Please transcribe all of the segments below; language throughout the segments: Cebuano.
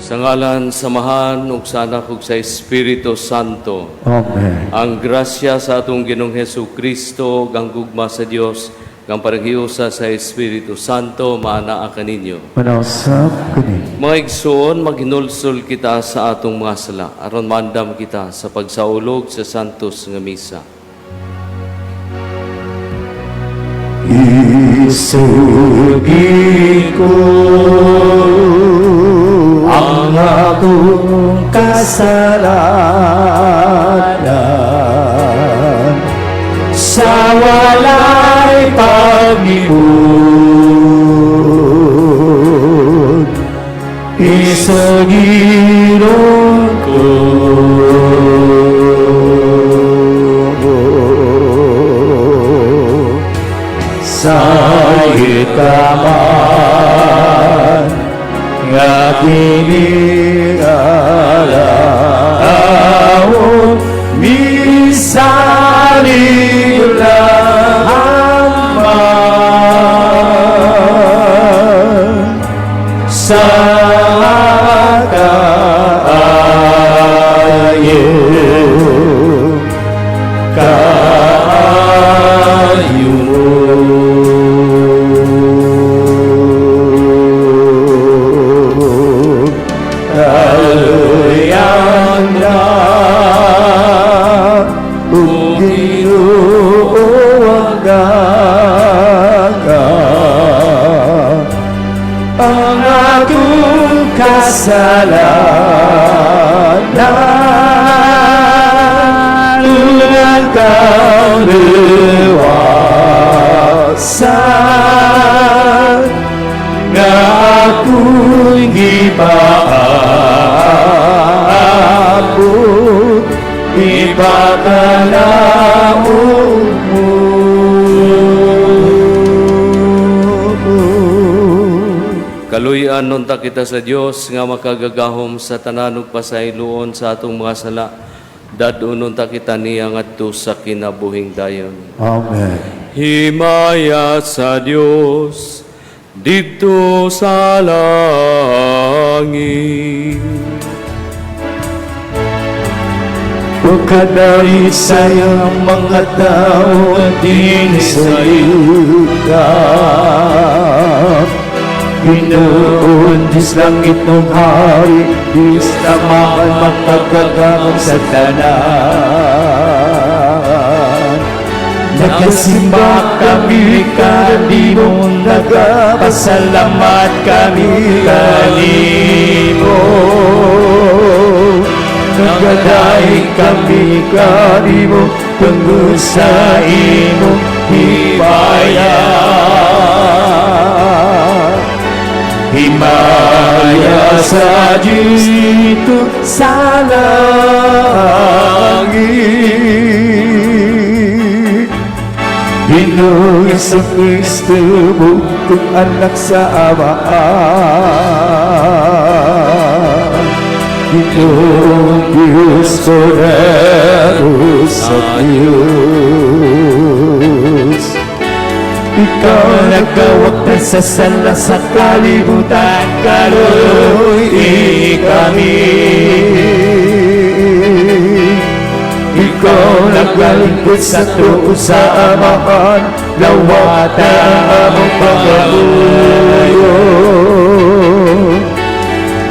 Sa ngalan sa Amahan ug sa Anak ug sa Espiritu Santo. Amen. Ang grasya sa atong Ginoong Hesus Kristo, ug ang gugma sa Dios, ug ang panaghiusa sa Espiritu Santo maanaa kaninyo. Manausap kani. Mga igsoon, maghinulsol kita sa atong mga sala aron maandam kita sa pagsaulog sa Santos nga Misa. Isugid ko ang akong kasalanan sa walay paglipod. Isugiron ko sa itaman nga kinigalaon misalig man sa kaayo kaayo mo. Kaluyan na ug Ginoo ang gaga ang akong kasalanan unang kang luwasan nga ako'y gipaabot ipakalaom mo. Kaluy-an unta kita sa Dios nga makagagahom sa tanan ug pasayloon sa atong mga sala. Dad-on unta kita niya ngadto sa kinabuhing dayon. Amen. Himaya sa Dios didto sa langit. Ug kadaysay ang mga tao dinhi sa yuta. Ginoon, Diyos langit ng hari, Diyos Amahan, makagagahom sa tanan. Nagasimba kami kanimo, nagapasalamat kami kanimo. Nagadaig kami kanimo, tungod sa imong himaya. Himaya sa Diyos didto sa langit. Ginoong Hesus Kristo, bugtong anak sa Amahan. Ginoong Diyos, poderoso Diyos. Ikaw nagkawagtan sa sala sa kalibutan, kaluy kami. Ikaw nagalingkod sa tuo sa Amahan, lawata ang among pangamuyo.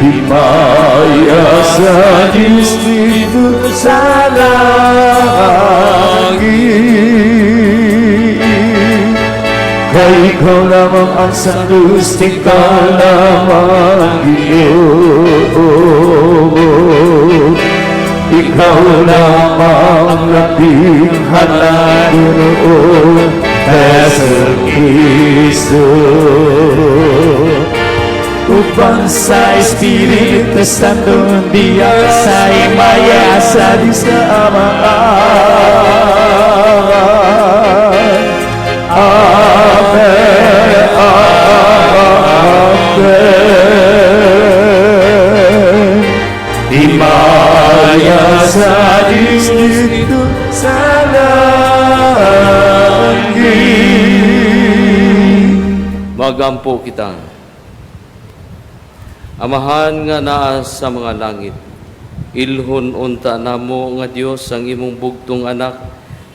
Himaya sa Diyos didto sa langit. Kay ikaw lamang ang Santos, ikaw lamang ang Ginoo. Ikaw lamang ang labing hanay, Ginoon, Hesus Kristo. Upang sa Espiritu Santo diya sa himaya sa Diyos na Amahan. Amen. Amen. Himaya sa Diyos didto sa langit. Magampo kita. Amahan nga naa sa mga langit, ilhon unta namo nga Dios ang imong bugtong anak,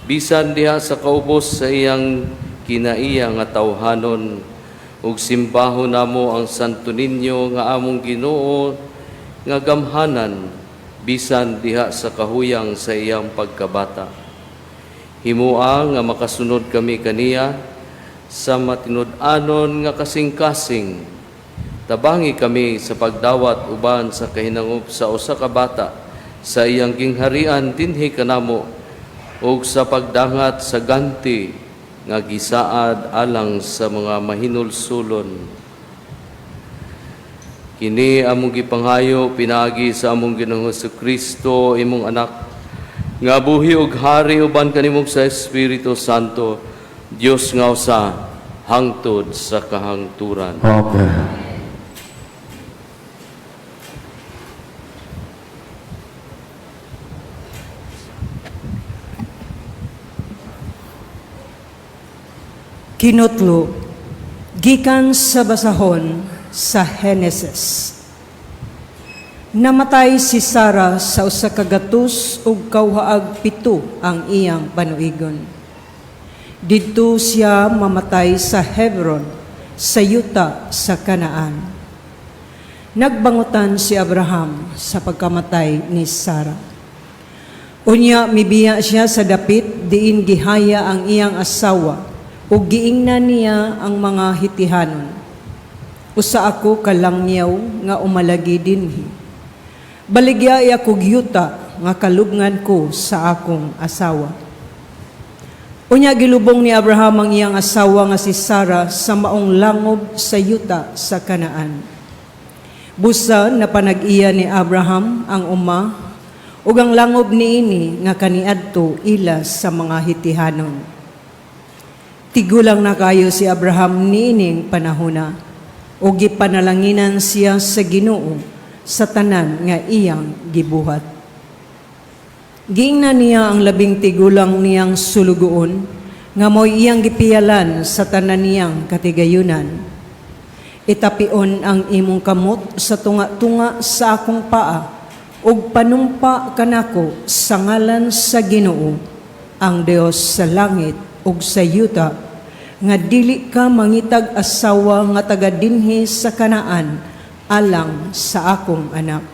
bisan diha sa kaubos sa iyang kinaiya nga tawhanon, ug simbahon namo ang Santo Niño nga among Ginoo nga gamhanan, bisan diha sa kahuyang sa iyang pagkabata. Himua nga makasunod kami kaniya sa matinud-anon nga kasing-kasing. Tabangi kami sa pagdawat uban sa kahinangop sa usa ka bata sa iyang gingharian dinhi kanamo ug sa pagdangat sa ganti nga gisaad alang sa mga mahinulsulon. Kini among gipanghayo pinaagi sa among Ginoong Kristo, imong anak, nga buhi ug hari uban kanimo sa Espiritu Santo, Dios nga usa, hangtod sa kahangturan. Amen. Kinutlo, gikan sa basahon sa Henesis. Namatay si Sara sa 197 ang iyang panuigon. Didto siya mamatay sa Hebron, sa yuta sa Kanaan. Nagbangutan si Abraham sa pagkamatay ni Sara. Unya mibiya siya sa dapit diin gihaya ang iyang asawa ug giingnan niya ang mga Hitihanon. Usa ako ka langyaw nga umalagi dinhi. Baligya akog yuta nga kalubngan ko sa akong asawa. Unya gilubong ni Abraham ang iyang asawa nga si Sara sa maong langob sa yuta sa Kanaan. Busa napanag-iya ni Abraham ang uma ug ang langob niini nga kaniadto ila sa mga Hitihanon. Tigulang na kayo si Abraham niining panahona ug gipanalanginan siya sa Ginoo sa tanan nga iyang gibuhat. Giingnan niya ang labing tigulang niyang sulugoon nga mo'y iyang gipiyalan sa tanan niyang katigayunan. Itapion ang imong kamot sa tunga-tunga sa akong paa ug panumpa kanako sa ngalan sa Ginoo, ang Dios sa langit ug sa yuta, nga dili ka mangitag asawa nga taga dinhi sa Kanaan alang sa akong anak.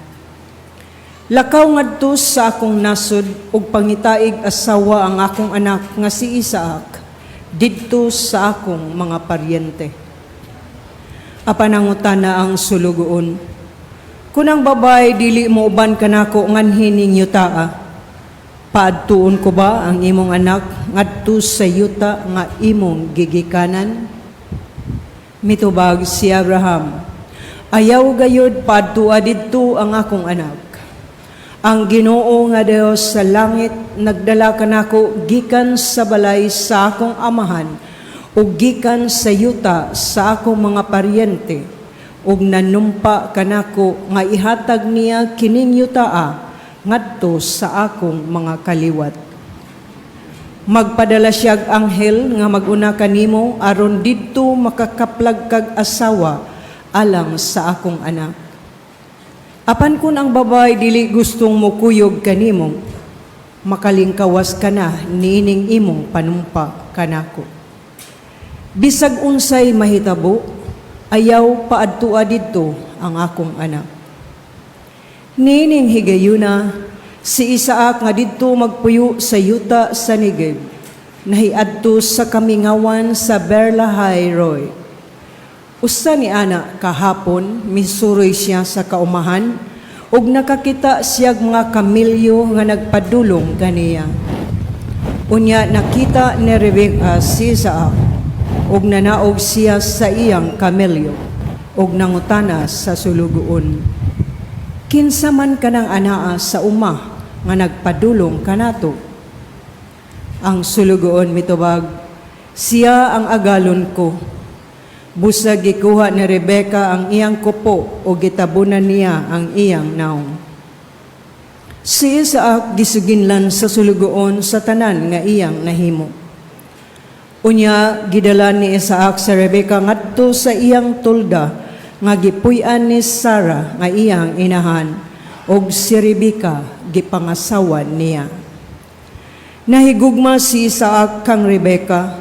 Lakaw ngadto sa akong nasod ug pangitaig asawa ang akong anak nga si Isaac didto sa akong mga paryente. Apan nangutana ang sulugoon, "Kun ang babae dili mo uban kanako nganhi ning yutaa, paadtuon ko ba ang imong anak ngadto sa yuta nga imong gigikanan?" Mitubag si Abraham, "Ayaw gayud paadtua didto ang akong anak. Ang Ginoo nga Dios sa langit nagdala kanako gikan sa balay sa akong amahan ug gikan sa yuta sa akong mga paryente ug nanumpa kanako nga ihatag niya kining yutaa ngadto sa akong mga kaliwat. Magpadala siyag anghel nga maguna kanimo aron didto makakaplag kag asawa alang sa akong anak. Apan kun ang babae dili gustong mokuyog kanimo, makalingkawas ka na niining imong panumpa kanako. Bisag unsay mahitabo, ayaw paadtua didto ang akong anak." Niining higayuna, si Isaac nga didto magpuyo sa yuta sa Negev, nahiadto sa kamingawan sa Beer-lahai Roi. Usa ni ana kahapon, misuroy siya sa kaumahan, ug nakakita siyag mga kamelyo nga nagpadulong kaniya. Unya nakita ni Rebecca si Isaac, ug nanaog siya sa iyang kamelyo, ug nangutana sa sulugoon, "Kinsa man kanang anaa sa uma nga nagpadulong kanato?" Ang sulugoon mitubag, "Siya ang agalon ko." Busa gikuha ni Rebecca ang iyang kupo o gitabunan niya ang iyang naong. Si Isaac gisuginlan sa sulugoon sa tanan nga iyang nahimo. Unya gidala ni Isaac sa Rebecca ngadto sa iyang tolda nga gipuy-an ni Sara nga iyang inahan ug si Rebeka gipangasawan niya. Nahigugma si Isaac kang Rebeka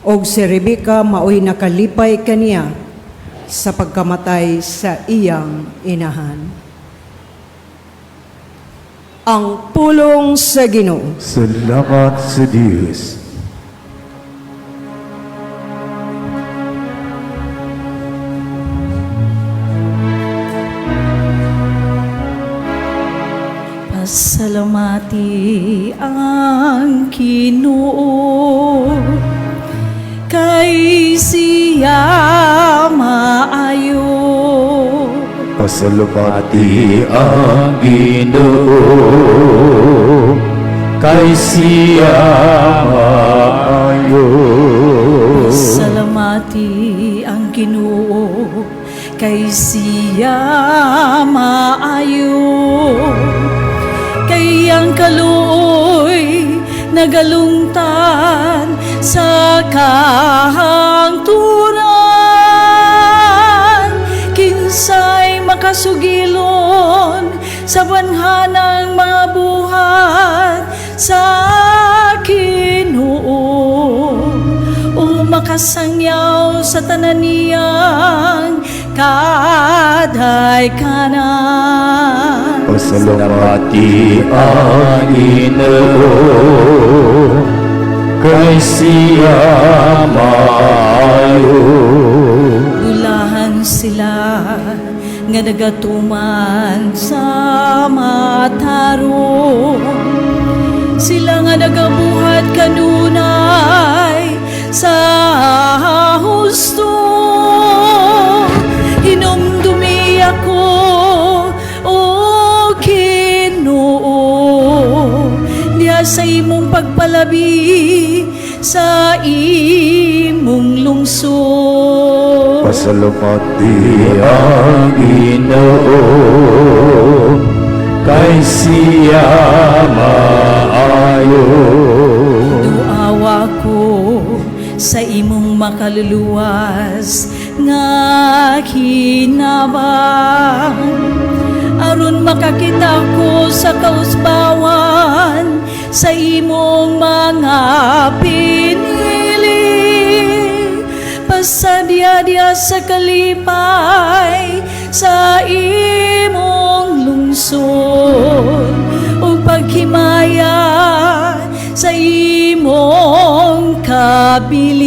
ug si Rebeka maoy nakalipay kaniya sa pagkamatay sa iyang inahan. Ang pulong sa Ginoo. Salamat sa Diyos. Pasalamati ang Ginoo kay siya maayo. Pasalamati ang Ginoo kay siya maayo. Pasalamati ang Ginoo kay siya maayo. Kay ang kaluoy nagalungtan sa kahangturan. Kinsay makasugilon sa banhanang mga buhat sa Ginoo o makasangyaw sa tanan niyang kadaykanan. Pasalamati ang Ginoo kay siya maayo. Bulahan sila nga nagatuman sa matarong. Sila nga nagabuhat kanunay sa husto. Hinumdumi ako, o Ginoo, diha sa imong pagpalabi sa imong lungsod. Pasalamati ang Ginoo kay siya maayo. Duawa ko sa imong makaluluwas nga hinabang aron makakita ko sa kausbawan sa imong mga pinili, pasadya sa kalipay sa imong lungsod ug paghimaya sa imong kabilin.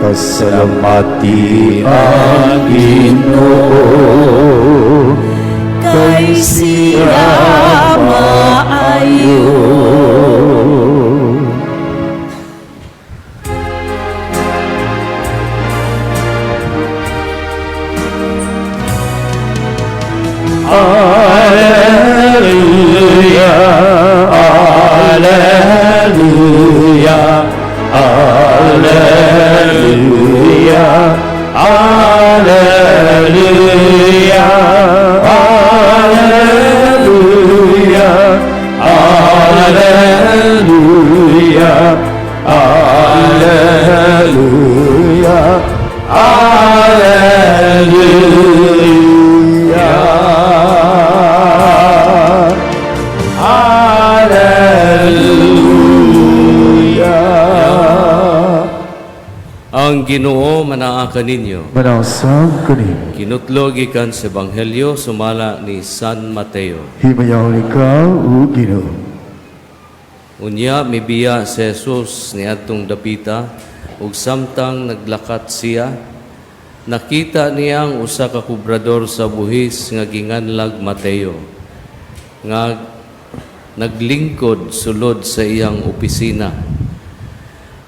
Pasalamati ang Ginoo kay siya maayo. Alleluia, Alleluia, Alleluia, Alleluia, Alleluia, Alleluia, Alleluia, Alleluia. Alleluia. Ang Ginoo manaa kaninyo. Manausab kanimo. Kinutlo gikan sa Ebanghelyo sumala ni San Mateo. Himayawon ikaw, o Ginoo. Unya mibiya si Jesus niadtong dapita ug samtang naglakat siya, nakita niya ang usa ka kubrador sa buhis nga ginganlag Mateo nga naglingkod sulod sa iyang opisina.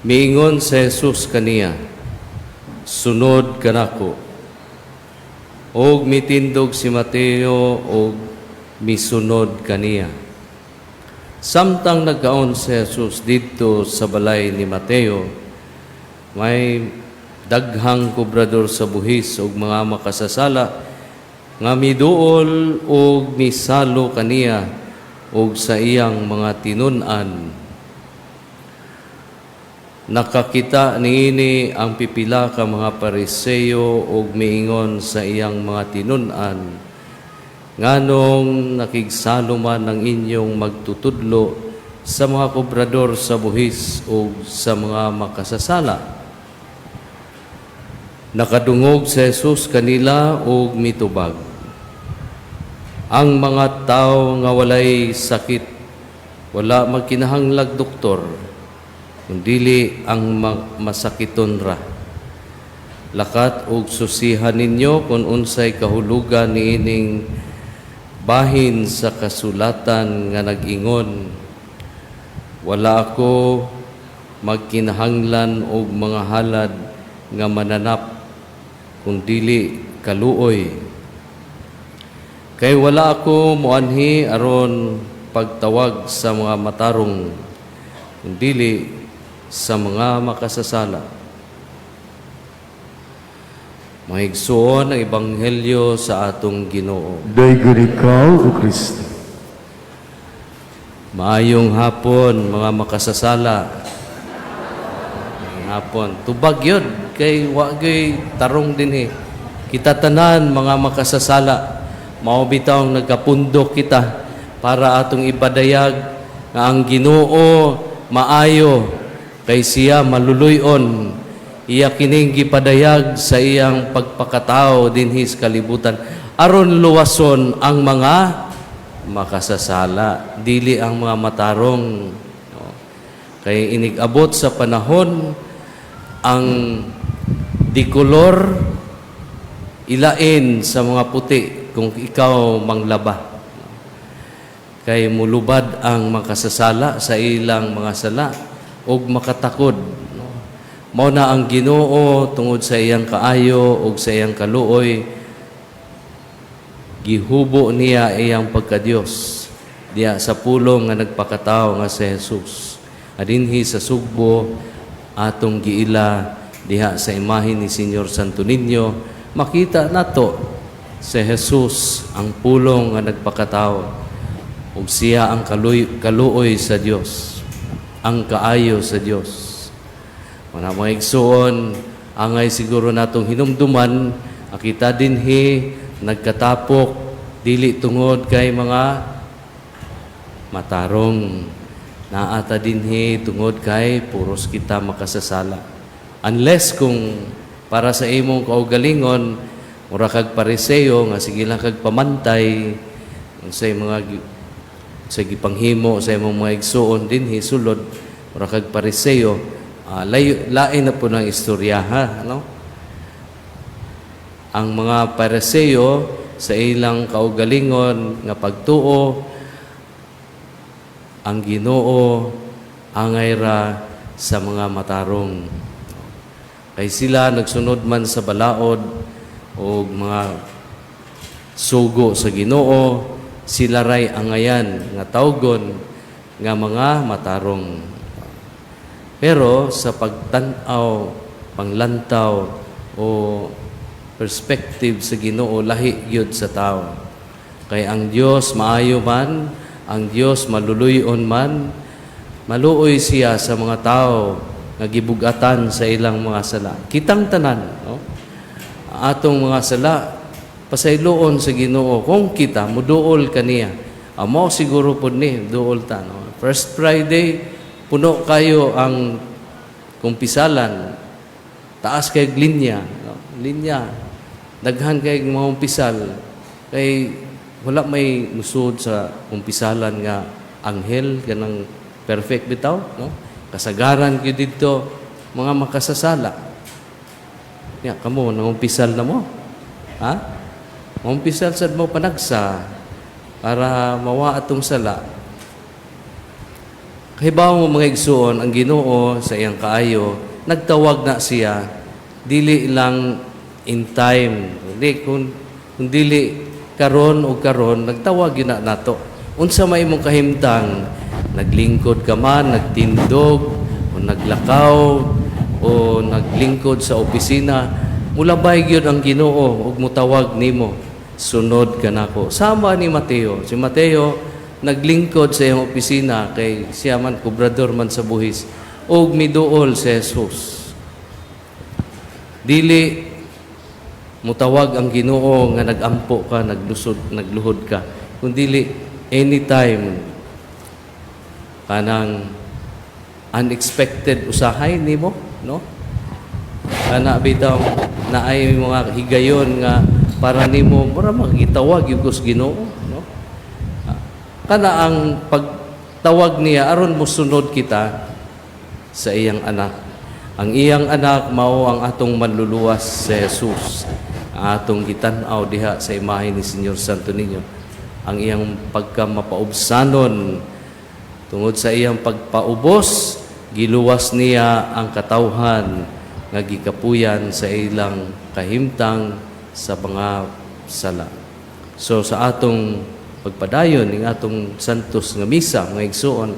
Miingon si Jesus kaniya, "Sunod kanako." Og mitindog si Mateo og misunod kaniya. Samtang nagkaon si Jesus didto sa balay ni Mateo, may daghang kubrador sa buhis ug mga makasasala nga miduol ug misalo kaniya ug sa iyang mga tinun-an. Nakakita niini ang pipila ka mga Pariseo ug miingon sa iyang mga tinun-an, "Nganong nakigsalo man ang inyong magtutudlo sa mga kobrador sa buhis ug sa mga makasasala?" Nakadungog si Jesus kanila ug mitubag, "Ang mga tao nga walay sakit wala magkinahanglag doktor, kundili ang masakiton ra. Lakat ug susihan ninyo kung unsay kahulugan niining bahin sa kasulatan nga nag-ingon, 'Wala ako magkinahanglan og mga halad nga mananap, kundili kaluoy.' Kay wala ako moanhi aron pagtawag sa mga matarong, kundili sa mga makasasala." Mga igsuon, ang Ebanghelyo sa atong Ginoo. Daygon ikaw, O Kristo. Maayong hapon, mga makasasala. Maayong hapon. Tubag yun, kay wa gyud tarong dinhi. Kita tanan, mga makasasala. Mao bitaw nagkapundo kita para atong ipadayag nga ang Ginoo maayo, kay siya maluluy-on. Iya kining gipadayag sa iyang pagpakatao dinhi sa kalibutan aron luwason ang mga makasasala, dili ang mga matarong, no? Kay inig-abot sa panahon, ang dikolor ilain sa mga puti kung ikaw manglaba. Kay mulubad ang makasasala sa ilang mga sala ug makatakod, no? Mao na ang Ginoo, tungod sa iyang kaayo ug sa iyang kaluoy, gihubo niya iyang pagkadiyos diya sa Pulong nga nagpakatao nga si Jesus. Adinhi sa Sugbo, atong giila diha sa imahen ni Señor Santo Niño, makita nato si Jesus, ang Pulong nga nagpakatao, ug siya ang kaluoy sa Dios, ang kaayo sa Dios. Mga mga igsuon, angay siguro natong hinumduman, kita dinhi nagkatapok dili tungod kay mga matarong. Naa ta dinhi tungod kay puros kita makasasala. Unless kung para sa imong kaugalingon, mura kag Pariseo nga sige lang kag pamantay unsay mga sa gipanghimo sa imong mga igsuon dinhi sulod, mura kag Pariseo, layo, lain na po ng istorya ha, no? Ang mga Pariseo, sa ilang kaugalingon nga pagtuo, ang Ginoo angay ra sa mga matarong. Kay sila nagsunod man sa balaod o mga sugo sa Ginoo, sila ray angayan nga tawgon nga mga matarong. Pero sa pagtan-aw, panglantaw o perspective sa Ginoo, lahi gyud sa tao. Kay ang Dios maayo man, ang Dios maluluy-on man, maluoy siya sa mga tao nga gibugatan sa ilang mga sala. Kitang tanan, no? Atong mga sala pasayloon sa Ginoo kung kita muduol kaniya. Amo siguro pod ni duol ta, no? First Friday, puno kayo ang kumpisalan. Taas kay linya, no? Linya. Daghan kay mga umpisal kay wala may musud sa kumpisalan nga anghel, kanang perfect bitaw, no? Kasagaran gyud didto mga makasasala. Ya, kamo nangumpisal na mo? Ha? Mangumpisal sad mo panagsa para mawa atong sala. Kahibaw mo, mga igsuon, ang Ginoo sa iyang kaayo, nagtawag na siya, dili lang in time. Hindi, kung dili karon o karon, nagtawag yun na nato. Unsa may imong kahimtang, naglingkod ka man, nagtindog, o naglakaw, o naglingkod sa opisina, mulabay gyud ang Ginoo ug mutawag nimo, "Sunod ka nako." Sama ni Mateo. Si Mateo naglingkod sa iyang opisina kay siya man kobrador man sa buhis. Ug miduol si Jesus. Dili mutawag ang Ginoo nga nagampo ka, naglusod, nagluhod ka. Kundili anytime, kanang unexpected usahay nimo, no? Kana bitaw naay mga higayon nga para nimo mura magitawag yung kus Ginoo, no? Kana ang pagtawag niya aron mosunod kita sa iyang anak. Ang iyang anak mao ang atong manluluwas, si Jesus. Ang atong gitan-aw diha sa imahe ni Señor Santo Niño. Ang iyang pagkamapaubsanon, tungod sa iyang pagpaubos, giluwas niya ang katawhan nga gikapuyan sa ilang kahimtang sa mga sala. So sa atong pagpadayon ning atong santos nga misa, mga igsuon,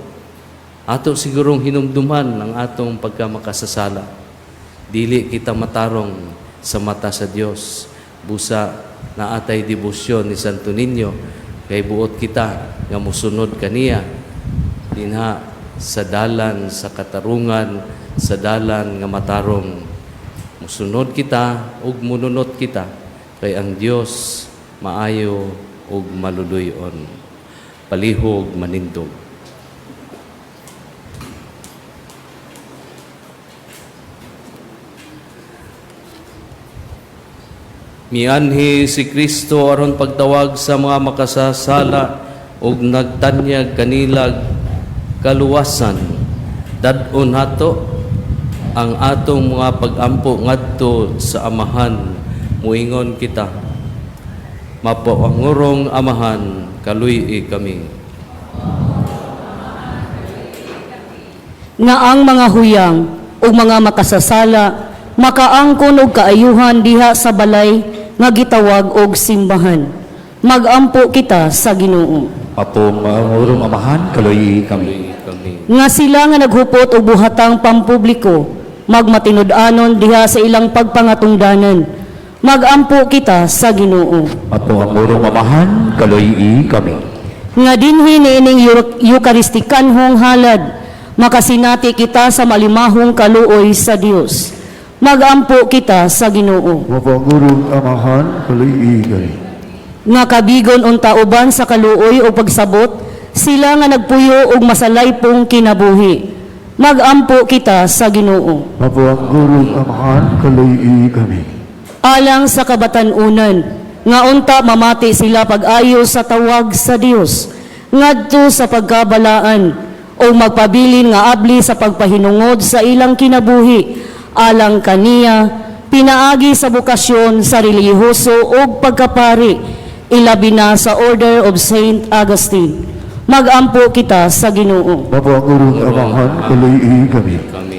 ato sigurong hinumduman ang atong pagkamakasasala. Dili kita matarong sa mata sa Dios. Busa naatay debosyon ni Santo Niño kay buot kita nga mosunod kaniya dinha sa dalan sa katarungan, sa dalan nga matarong. Musunod kita ug mununot kita kay ang Dios maayo ug maluluyon. Palihog manindog. Mianhi si Kristo aron pagtawag sa mga makasasala ug nagtanyag kanilag kaluwasan. Dad-on nato ang atong mga pagampo ngadto sa Amahan. Muingon kita: Mapaangurong Amahan, kaluy-i kami. Nga ang mga huyang ug mga makasasala makaangkon og kaayuhan diha sa balay nga gitawag og simbahan. Magampo kita sa Ginoo. Mapaangurong Amahan, kaluy kami. Kaluy-i kami. Nga sila nga naghupot og buhatang pampubliko magmatinud-anon diha sa ilang pagpangatungdanan. Magampo kita sa Ginoo. Mapaangurong Amahan, kaluy kami. Nga dinhi niining Eukaristikanhong halad makasinati kita sa malimahong kaluoy sa Dios. Magampo kita sa Ginoo. Mapaangurong Amahan, kaluy kami. Nga kabigon unta uban sa kaluoy o pagsabot sila nga nagpuyo og masalaypong kinabuhi. Magampo kita sa Ginoo. Mapaangurong Amahan, kaluy kami. Alang sa kabatan-unan nga unta mamati sila pag-ayo sa tawag sa Dios ngadto sa pagkabalaan o magpabilin nga abli sa pagpahinungod sa ilang kinabuhi alang kaniya pinaagi sa bokasyon sa relihiyoso ug pagkapari, ilabi na sa Order of Saint Augustine. Magampo kita sa Ginoo. Mapaangurong Amahan, kaluy kami. Kami.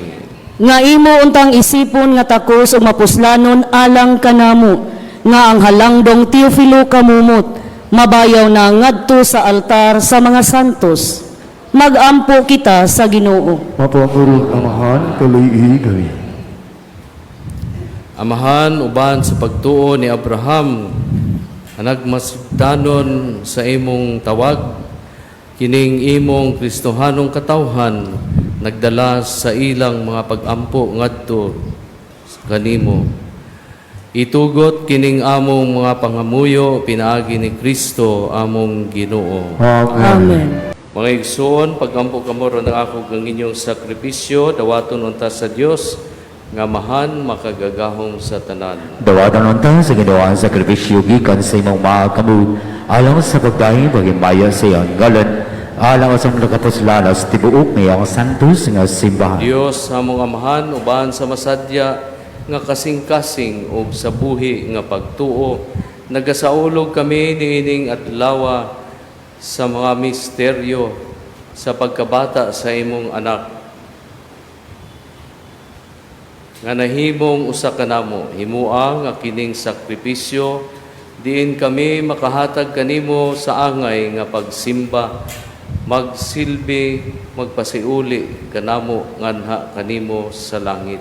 Nga imo untang isipon nga takos ug mapuslanon alang kanamo nga ang halangdong Teofilo Camomot mabayaw na ngadto sa altar sa mga santos. Magampo kita sa Ginoo. Mapaangurong Amahan, kaluy kami. Amahan, uban sa pagtuo ni Abraham nga nagmasdanon sa imong tawag, kining imong Kristohanong katawhan nagdala sa ilang mga pagampo ngadto kanimo. Itugot kining among mga pangamuyo pinaagi ni Kristo among Ginoo. Amen. Amen. Mga igsoon, pagampo kamo ron ang ako kang inyong sakripisyo, dawaton unta sa Dios nga Amahan makagagahom sa tanan. Dawatan unta sa Ginoo ang sakripisyo gikan sa imong mga kamot alang sa pagdahin paghimaya sa iyang ngalan, alang sa mga kapuslanan sa tibuok niyang santos nga simbahan. Dios among Amahan, uban sa masadya nga kasing-kasing ug sa buhi nga pagtuo, nagasaulog kami niining adlawa sa mga misteryo sa pagkabata sa imong anak nga nahimong usa kanamo. Himua nga kining sakripisyo diin kami makahatag kanimo sa angay nga pagsimba magsilbi magpasiuli kanamo nganha kanimo sa langit.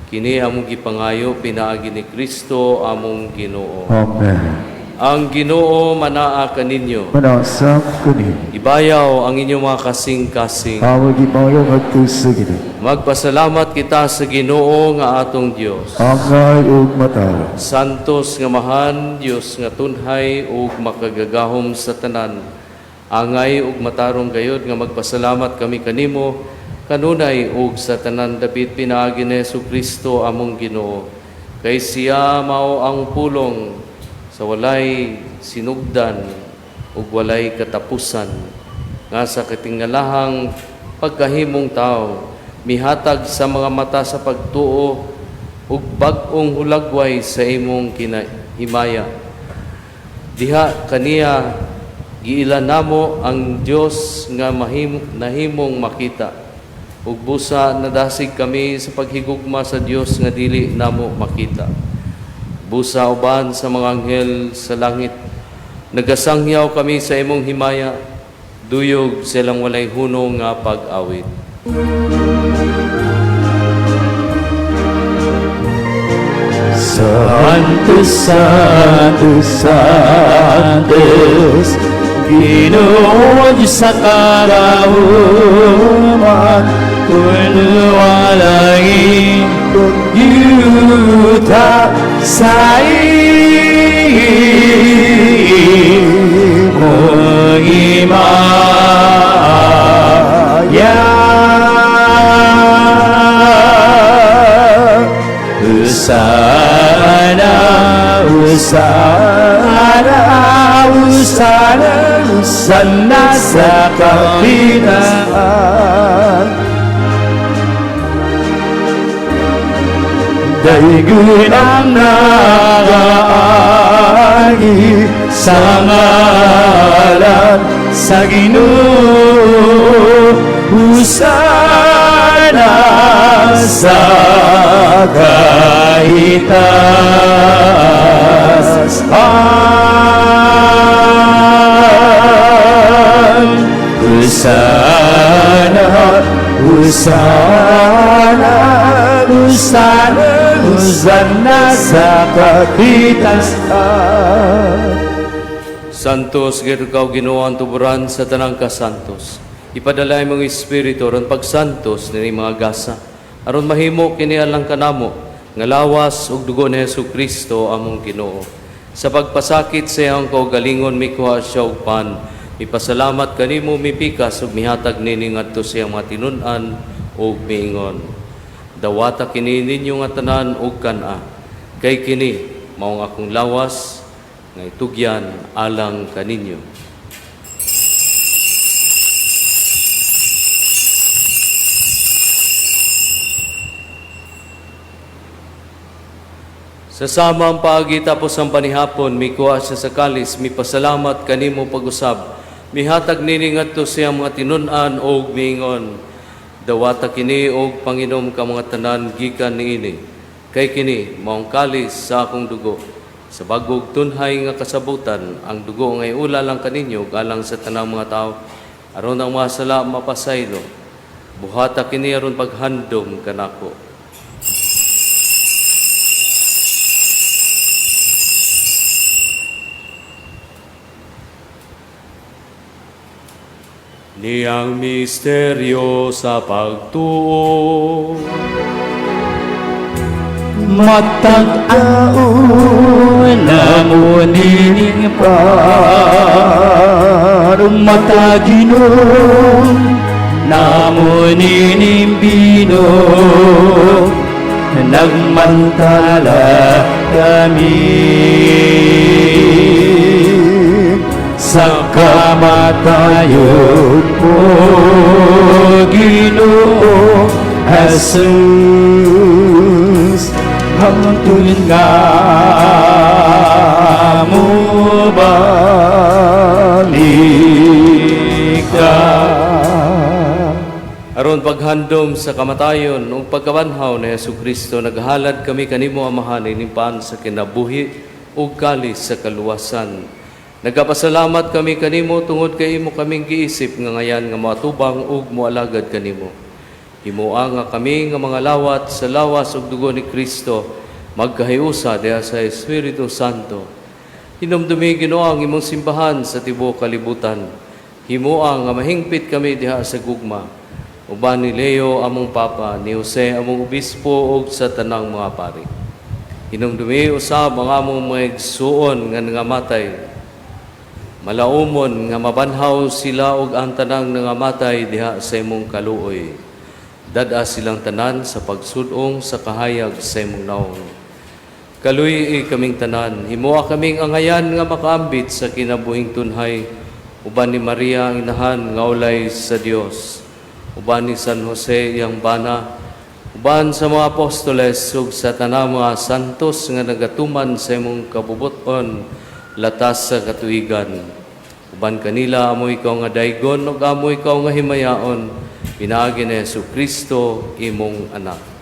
Kini among gipangayo pinaagi ni Kristo among Ginoo. Amen. Ang Ginoo manaa kaninyo. Manaa sab kanimo. Ibayaw ang inyong mga kasing-kasing. Among gibayaw ngadto sa Ginoo. Magpasalamat kita sa Ginoo nga atong Dios. Angay ug matarong. Santos nga Amahan, Dios nga tunhay ug makagagahom sa tanan. Angay ug matarong gayod nga magpasalamat kami kanimo kanunay ug sa tanan dapit pinaagi ni Hesus Kristo among Ginoo. Kay siya mao ang pulong sa walay sinugdan ug walay katapusan nga sa katingalahang pagkahimong tao mihatag sa mga mata sa pagtuo ug bag-ong hulagway sa imong kinahimaya. Diha kaniya giila namo ang Dios nga nahimong makita, ug busa nadasig kami sa paghigugma sa Dios nga dili namo makita. Busa uban sa mga anghel sa langit, nagasangyaw kami sa imong himaya, duyog silang walay hunong nga pag-awit. Santo, Santo, Santo, Ginoo Diyos sa karahuman, puno ang langit ug yuta sa imong himaya. Hosana, Hosana, Hosana, Hosana sa kapintasan. Daygon ang nagaagi sa ngalan sa Ginoo. Hosana sa kahitasan. Hosana, Hosana, Hosana, Hosana sa kapintasan. Santos, gayud ikaw Ginoo ang tuburan sa tanang kasantos. Ipadala imong Espiritu aron pagsantos nining mga gasa. Aron mahimo kini alang kanamo nga lawas ug dugo ni Hesus Kristo among Ginoo. Sa pagpasakit sa iyang kaugalingon mikuha siya og pan. Mipasalamat kanimo, mipikas ug mihatag nini ngadto sa iyang mga tinun-an ug miingon: "Dawata kini ninyo nga tanan ug kan-a, kay kini mao ang akong lawas nga itugyan alang kaninyo." Sa samang paagi tapos ang panihapon, mikuha siya sa kalis, mipasalamat kanimo pag-usab, mihatag nini ngadto sa iyang mga tinun-an og miingon: "Dawata kini og panginom ka mga tanan gikan niini, kay kini maong kalis sa akong dugo sa bag-ong tunhay nga kasabutan, ang dugo nga iula alang kaninyo ug alang sa tanang mga tao aron ang mga sala mapasaylo. Buhata kini aron paghandom kanako." Niyang misteryo sa pagtuo. Matag namo nining pan, matag inom namo nining bino, nagmantala kami sa kamatayon mo, Ginoo Jesus, hangtod nga mobalik ka. Aron paghandom sa kamatayon ug pagkabanhaw ni Hesus Kristo, naghalad kami kanimo, Amahan, ining pan sa kinabuhi ug kalis sa kaluwasan. Nagapasalamat kami kanimo tungod kay imo kaming giisip nga ngayan nga moatubang ug moalagad kanimo. Himoa nga kami nga mga lawat sa lawas ug dugo ni Kristo magkahiusa diha sa Espiritu Santo. Hinumdumi, Ginoo, ang imong simbahan sa tibuok kalibutan. Himoa nga mahingpit kami diha sa gugma. Uban ni Leo among Papa, ni Jose among Obispo ug sa tanang mga pari. Hinumdumi usab ang among mga igsuon nga nangamatay. Malaumon nga mabanhaw sila ug ang tanang nangamatay diha sa imong kaluoy. Dad-a silang tanan sa pagsud-ong sa kahayag sa imong naong. Kaluy-i kaming tanan, himoa kaming angayan nga makaambit sa kinabuhing tunhay, uban ni Maria ang inahan nga ulay sa Dios, uban ni San Jose iyang bana, uban sa mga apostoles ug sa tanang mga santos nga nagatuman sa imong kabubuton latas sa katuigan. Uban kanila amo ikaw nga daygon ug amo ikaw nga himayaon, pinaagi ni Hesus Kristo imong anak.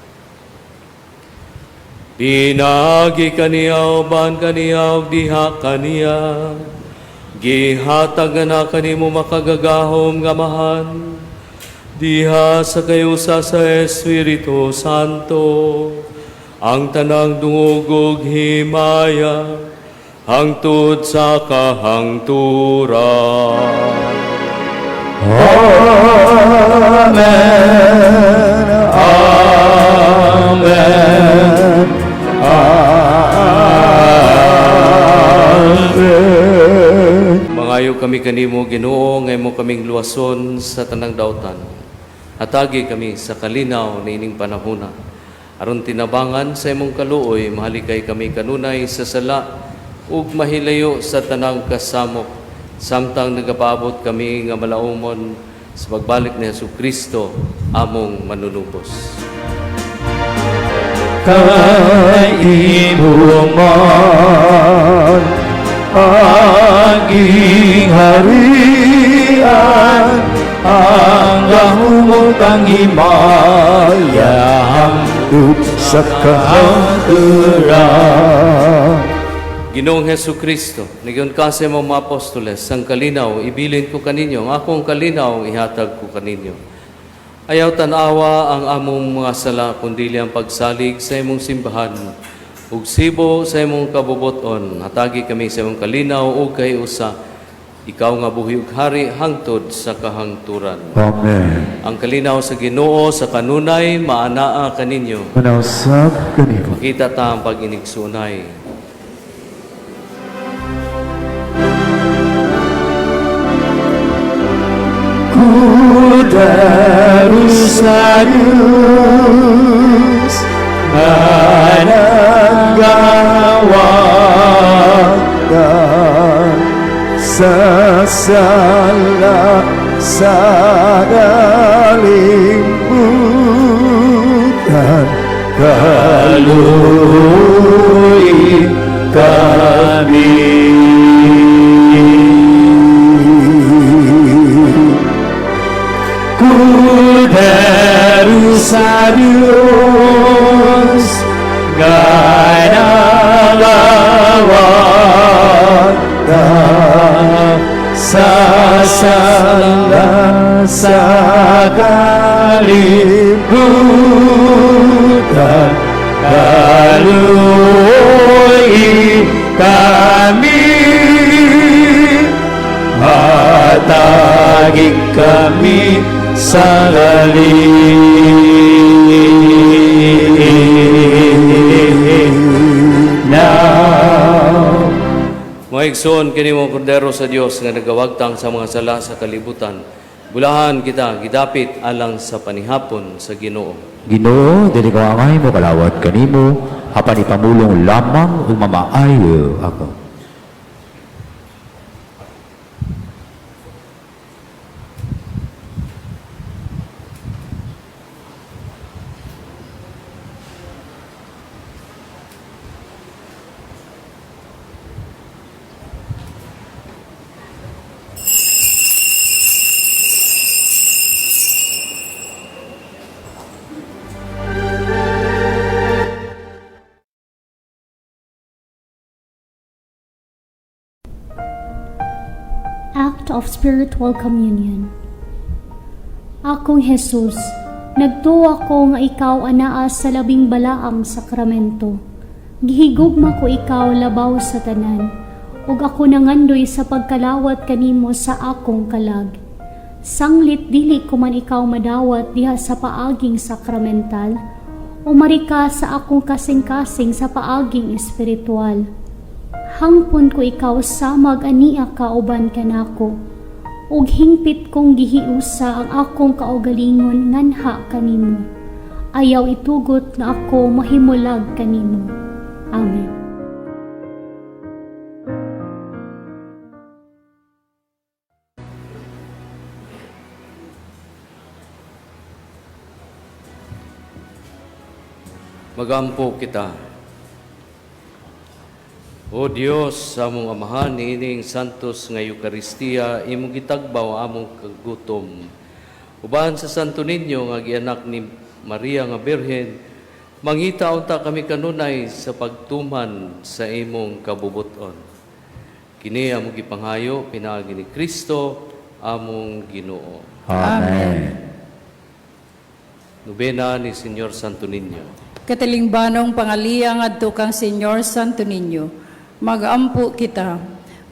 Pinaagi kaniya, uban kaniya, ug diha kaniya, gihatag na kanimo makagagahom nga Amahan, diha sa kayusa sa Espiritu Santo, ang tanang dungog ug himaya, hangtod sa kahangturan. Amen. Amen. Amen. Mangayo kami kanimo, Ginoo, nga imo kaming luwason sa tanang dautan. Hatagi kami sa kalinaw niining panahona. Aron tinabangan sa imong kaluoy, mahalikay kami kanunay sa sala ug mahilayo sa tanang kasamok, samtang nagapaabot kami nga malaumon sa pagbalik ni Hesus Kristo among manunubos. Kay imo man ang gingharian, ang gahom ug ang himaya, hangtod sa kahangturan. Ginoong Hesus Kristo, niingon ka sa imong mga apostoles, "Ang kalinaw ibilin ko kaninyo, ang akong kalinaw ihatag ko kaninyo. Ayaw tan-awa ang among mga sala, kundi ang pagsalig sa imong simbahan. Ug sibo sa imong kabubuton, hatagi kami sa imong kalinaw ug kahiusa. Ikaw nga buhi ug hari hangtod sa kahangturan." Amen. Ang kalinaw sa Ginoo sa kanunay maanaa kaninyo. Manausab kanimo. Makita ta ang pag-inigsunay. Kordero sa Diyos nga nagawagtang sa sala sa kalibutan, kaluy-i kami. Kordero sa Diyos nga nagawagtang sa sala sa kalibutan, kaluy-i kami. Hatagi kami sa kalinaw. Mga igsoon, kini mao Kordero sa Dios nga nagawagtang sa mga sala sa kalibutan. Bulahan kita, gidapit alang sa panihapon sa Ginoo. Ginoo, dili ko angay mo kalawat kanimo, apan ipamulong lamang ug mamaayo ako. Act of Spiritual Communion. Akong Jesus, nagtuo ako nga ikaw anaa sa labing balaang sakramento. Gihigugma ko ikaw labaw sa tanan. ug ako nangandoy sa pagkalawat kanimo sa akong kalag. Sanglit dili ko man ikaw madawat diha sa paaging sakramental, umari ka sa akong kasing-kasing sa paaging espiritual. Hangpon ko ikaw samag ania ka uban kanako, ug hingpit kong gihiusa ang akong kaugalingon nganha kanimo. Ayaw itugot nga ako mahimulag kanimo. Amen. Magampo kita. O Dios, sa among Amahan, niining santos nga Eukaristiya, imong gitagbaw among kagutom. Uban sa Santo Niño nga gianak ni Maria nga Birhen, mangita unta kami kanunay sa pagtuman sa imong kabubuton. Kini among gipanghayo pinaagi ni Kristo among Ginoo. Amen. Nobena ni Señor Santo Niño. Katilingbanong pangaliya ngadto kang Senyor Santo Niño. Magampo kita.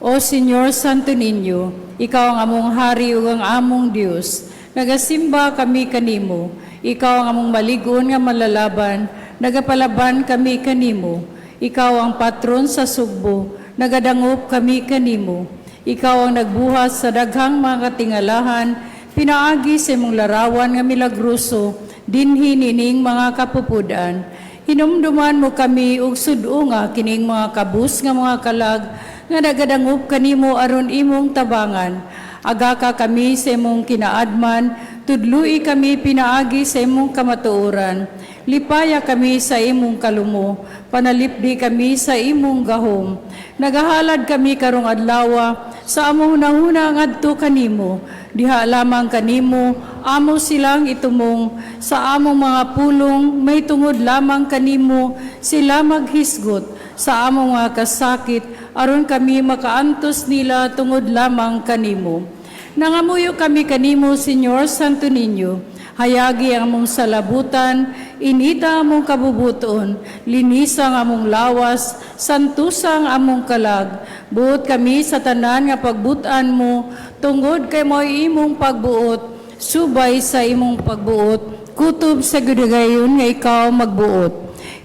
O Senyor Santo Niño, ikaw ang among hari ug ang among Dios. Nagasimba kami kanimo. Ikaw ang among maligon nga malalaban. Nagapalaban kami kanimo. Ikaw ang patron sa Sugbo. Nagadangop kami kanimo. Ikaw ang nagbuhat sa daghang mga katingalahan, pinaagi sa imong larawan nga milagroso, dinhi nining mga kapupudan. Hinumduman mo kami ug sud-unga kining mga kabus nga mga kalag nga nagadangup kanimo aron imong tabangan. Agaka kami sa imong kinaadman, tudlui kami pinaagi sa imong kamatuoran. Lipaya kami sa imong kalumo, panalipdi kami sa imong gahom. Nagahalad kami karong adlawa sa among hunahuna ngadto kanimo. Diha lamang kanimo, amo silang itumong sa among mga pulong may tungod lamang kanimo sila maghisgot sa among mga kasakit aron kami makaantos nila tungod lamang kanimo. Nangamuyo kami kanimo, Senyor Santo Niño. Hayagi ang among salabutan, inita among kabubuton, linisa ang among lawas, santusa ang among kalag. Buot kami sa tanan nga pagbutan mo, tungod kay mo'y imong pagbuot, subay sa imong pagbuot, kutob sa gudigayon nga ikaw magbuot.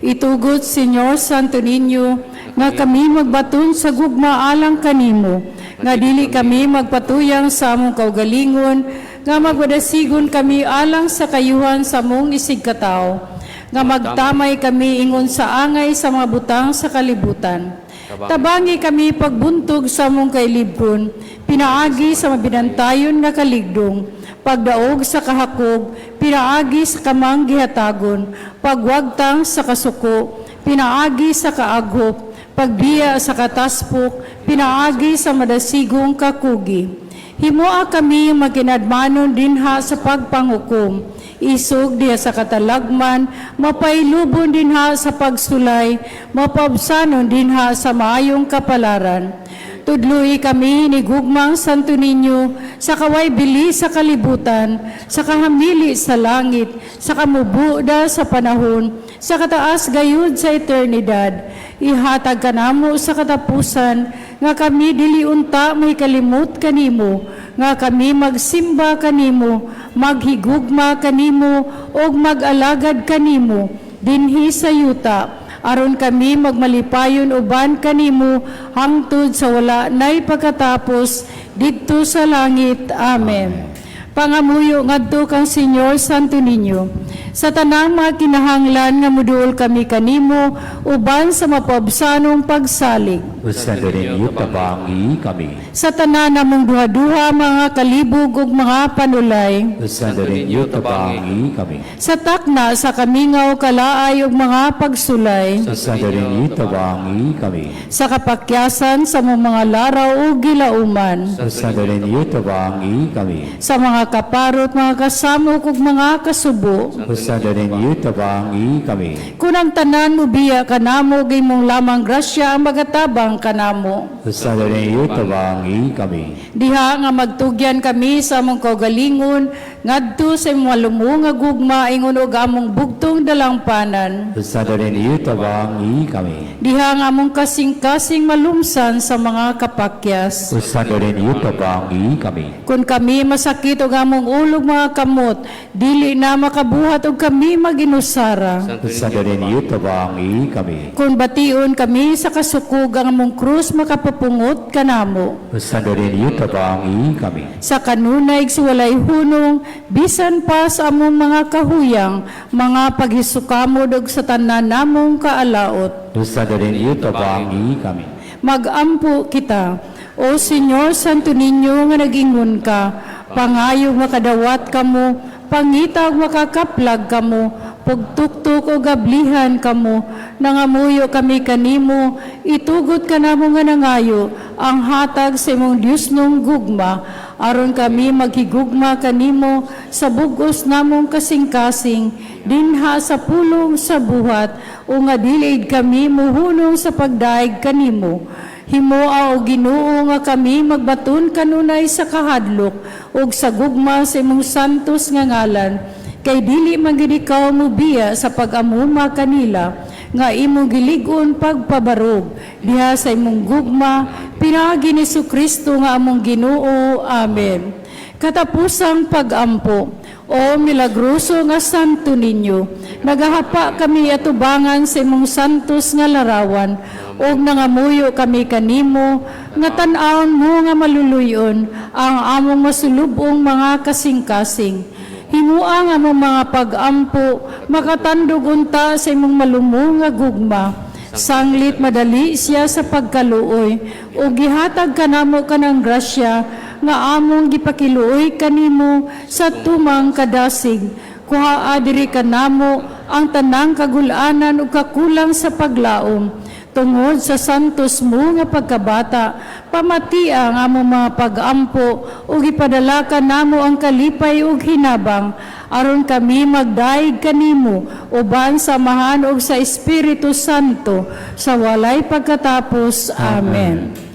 Itugot, Senyor Santo Niño, nga kami magbaton sa gugma alang kanimo, nga dili kami magpatuyang sa among kaugalingon, nga magwadasigon kami alang sa kayuhan sa among isigkatao, nga magtamay kami ingon sa angay sa mga butang sa kalibutan. Tabangi kami pagbuntog sa among kailibgon, pinaagi sa mabinantayon nga kaligdong, pagdaog sa kahakog, pinaagi sa kamang gihatagon, pagwagtang sa kasuko, pinaagi sa kaaghop, pagbiya sa kataspok, pinaagi sa madasigong kakugi. Himoa kami maginadmanon dinha sa pagpanghukom, isog diha sa katalagman, mapailubon dinha sa pagsulay, mapaubsanon dinha sa maayong kapalaran. Tudlui kami ni Gugmang Santo Niño sa kaway bili sa kalibutan, sa kahamili sa langit, sa kamubuda sa panahon, sa kataas gayud sa eternidad. Ihatag kanamo sa katapusan nga kami dili unta may kalimot kanimo, nga kami magsimba kanimo, maghigugma kanimo ug mag-alagad kanimo dinhi sa yuta aron kami magmalipayon uban kanimo hangtod sa wala nay pagkatapos didto sa langit. Amen. Pangamuyo ngadto kang Senyor Santo Niño. Sa tanang mga kinahanglan nga muduol kami kanimo uban sa mapaubsanong pagsalig. O Santo Niño, tabangi kami. Sa tanan namong duha-duha mga kalibog ug mga panulay. O Santo Niño, tabangi kami. Sa takna sa kamingaw kalaay ug mga pagsulay. O Santo Niño, tabangi kami. Sa kapakyasan sa mong mga laraw ug gilauman. O Santo Niño, tabangi kami. Sa mga kaparot, mga kasamok ug mga kasubo. O Santo Niño, tabangi kami. Kun ang tanan mubiya kanamo, imong lamang grasya ang magatabang kanamo. O Santo Niño, tabangi Tabangi kami. Diha nga magtugyan kami sa among kaugalingon ngadto sa imong malumo nga gugma ingon og among bugtong dalangpanan. Santo Niño, tabangi kami. Diha nga among kasing-kasing malumsan sa mga kapakyas. Santo Niño, tabangi kami. Kung kami masakit og among ulog mga kamot, dili na makabuhat og kami maginusara. Santo Niño, tabangi kami. Kung bation kami sa kasukog ang among krus makapapungot kanamo. Santo Niño, tabangi kami. Sa kanunay walay hunong, bisan pa sa among mga kahuyang, mga paghisukamod og sa tanan namong kaalaot. Santo Niño, tabangi kami. Magampo kita. O Señor Santo Niño nga nagingon ka, pangayog makadawat kamo, pangitag makakaplag kamo, pugtuktok o gablihan kamo, nangamuyo kami kanimo, itugot kanamo nga nangayo, ang hatag sa imong Diyosnong gugma, aron kami maghigugma kanimo sa bugos namong kasing-kasing, dinha sa pulong sa buhat, o nga dili kami muhunong sa pagdaig kanimo. Himoa o Ginoo nga kami magbaton kanunay sa kahadlok ug sa gugma sa imong santos nga ngalan, kay dili man gid ikaw mobiya sa pag-amuma kanila nga imong gilig-on pagpabarog diha sa imong gugma pinaagi ni Kristo nga among Ginoo. Amen. Katapusang pagampo. O milagroso nga Santo Niño, nagahapa kami atubangan sa imong santos nga larawan, ug nangamuyo kami kanimo nga tan-awon mo nga maluluyon ang among masulubong mga kasing-kasing. Himua nga among mga pag-ampo makatandog unta sa imong malumo nga gugma. Sanglit madali siya sa pagkaluoy, ug gihatag kanamo kanang grasya nga among gipakiluoy kanimo sa tumang kadasig. Kuhaa diri kanamo ang tanang kagulanan ug kakulang sa paglaom. Tungod sa santos mo nga pagkabata, pamatia ang among mga pag-ampo ug ipadala kanamo ang kalipay ug hinabang, aron kami magdaig kanimo uban sa Amahan ug sa Espiritu Santo sa walay pagkatapos. Amen.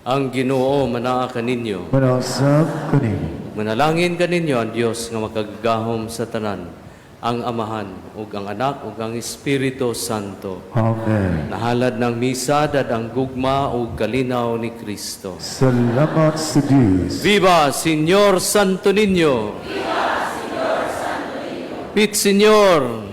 Ang Ginoo manaa kaninyo. Manausap kanimo. Manalangin kaninyo ang Dios nga makagagahom sa tanan, ang Amahan ug ang Anak ug ang Espiritu Santo. Amen. Nahalad ng misa dad ang gugma ug kalinaw ni Kristo. Salamat sa Diyos. Viva Señor Santo Niño! Viva Señor Santo Niño! Pit Señor!